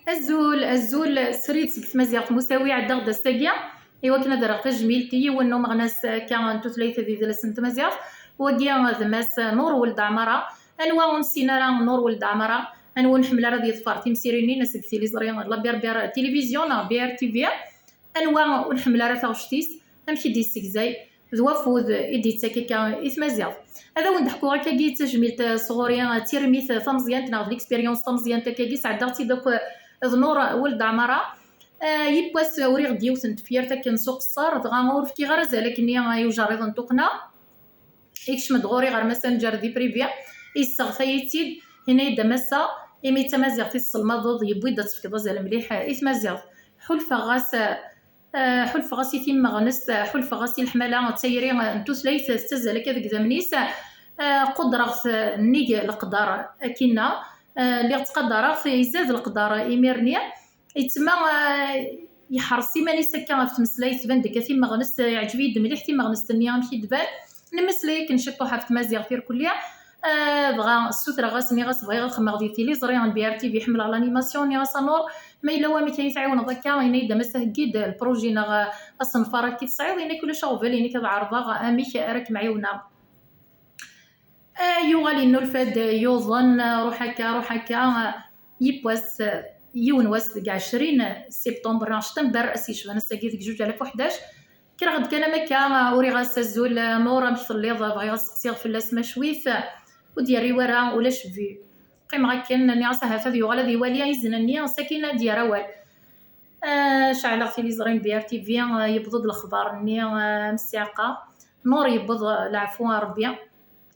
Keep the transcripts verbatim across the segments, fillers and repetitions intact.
Azul, azul, srid seg tmaziɣt Musawi, ɛeddaɣ-d ass-agi i wakken ad rreɣ tajmilt i yiwen n umeɣnas akka n tutlayt d idles n tmaziɣt. Wagi d Mass Nur Weld Ɛmara. Anwa ur nessin ara Nur Weld Ɛmara? Anwa ur nḥemmel ara ad yeḍfer timsirin-nni seg tiliẓri La Berbère Télévision neɣ B R T V? Anwa ur nḥemmel ara taɣect-is? Amek i d-yessegzay d wafud i d-yettak akka i tmaziɣt? Ad awen-d-ḥkuɣ akkagi d tajmilt, eh, sɣur-i, eh, d tirmit, eh, tameẓyant neɣ d l'expérience tameẓyant akkagi, sɛeddaɣ-tt-id akk, eh, d Nur Weld Ɛmara. Eh, yiwwas, eh, uriɣ-d yiwet n tefyirt akken s uqeṣṣer, dɣa ur fkiɣ ara azal akkenni, eh, i ujerriḍ n tuqqna. Ikcem-d ɣur-i ɣer Messenger di privé, yesseɣta-yi-tt-id, yenna-yi-d: "A Massa, imi d tamaziɣt i tesselmadeḍ, yewwi-d ad tefkeḍ azal mliḥ i tmaziɣt." Ḥulfaɣ-as, eh, ḥulfaɣ-as i timmeɣnest, ḥulfaɣ-as i leḥmala d tayri n tutlayt tettazzal akka deg idammen-is. Eh, qudreɣ-t nnig leqder akkinna. Eh, lliɣ ttqadareɣ-t, izad leqder imir-nni. Yettma, eh, yeḥres iman-is akka ɣef tmeslayt, tban-d akka timmeɣnest, eh, yeɛǧeb-iyi-d mliḥ timmeɣnest-nni amek i d-tban. Nemmeslay akken ciṭuḥ ɣef tmaziɣt irkelli, eh, dɣa ssutreɣ-as, nniɣ-as bɣiɣ ad xedmeɣ di tiliẓri n B R T V, ḥemmleɣ l'animation, nniɣ-as a Nur, ma yella wamek ay tɛiwneḍ akka, yenna-yi-d a Massa heggi-d lpruji neɣ, eh, asenfar akka i tesɛiḍ, yenna-k ulac aɣbel, yenna-k ad ɛerḍeɣ amek ara kem-ɛiwneɣ. Ah, yuɣal yennulfa-d, yuḍen, ruḥ akka, ruḥ akka. Yiwwas, yiwen wass deg ɛecrin septembre neɣ ctember, ass yecban ass-agi deg zuǧ alaf u ḥdac, kkreɣ-d kan am akka, uriɣ-as azul, Nur, amek telliḍ? Bɣiɣ ad steqsiɣ fell-as ma cwit. Ur d-yerri wara, ulac vu. Qqimeɣ akken, nniɣ-as ahat ad yuɣal ad iwali izen-nni, sakin ad d-yerr awal. Ah, ceɛleɣ tiliẓri n B R T V, ah, yewweḍ-d lexbar-nni, ah, am ssiɛqa. Nur yewweḍ, ah, leɛfu n Rebbi.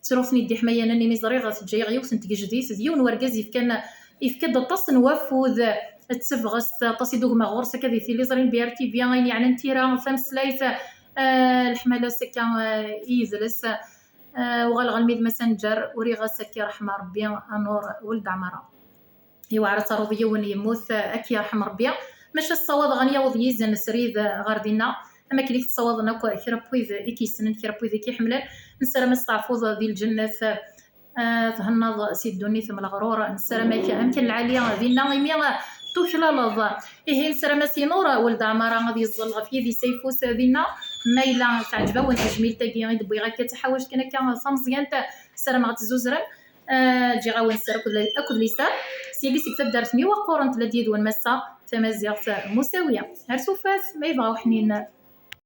Ttruɣ-ten-id iḥmayanen imi ẓriɣ teǧǧa-yaɣ yiwet n tgejdit, d yiwen wergaz yefkan, yefka-d aṭas n wafud, d tabɣest, aṭas i d-ugmeɣ ɣur-s akka di tiliẓri n B R T V, ayen yeɛnan tira, tameslayt, ah, leḥmala-s akka, ah, i yidles. Ah, uɣaleɣ almi d Messenger, uriɣ-as akka, iṛḥem Rebbi, a Nur Weld Ɛmara. Yewɛer ad taruḍ yiwen yemmut, ad k-yerḥem Rebbi. Maca ssawaḍeɣ ad n-yaweḍ yizen srid ɣer dinna, am akken i k-ttṣawaḍen akk kra n wid i k-yessnen, kra n wid i k-iḥemmlen. Nessaram ad testeɛfuḍ di lǧennet, ah, thennaḍ si ddunit m leɣrur. Nessaram-ak amkan lɛali dinna, imi tuklaleḍ. Ihi nessaram-as i Nur Weld Ɛmara ad yeẓẓel ɣef yidis ayeffus dinna. Ma yella teɛǧeb-awen tejmilt-agi i d-wwiɣ akka d taḥawact kan akka tameẓyant, ssarameɣ ad tezzuzrem. Ah, ǧǧiɣ-awen sser akked, akked liser. Syagi seg taddart n Iwaqquren, tella-d yid-wen massa tamaziɣt Musawi. Ar tufat, ma yebɣa uḥnin.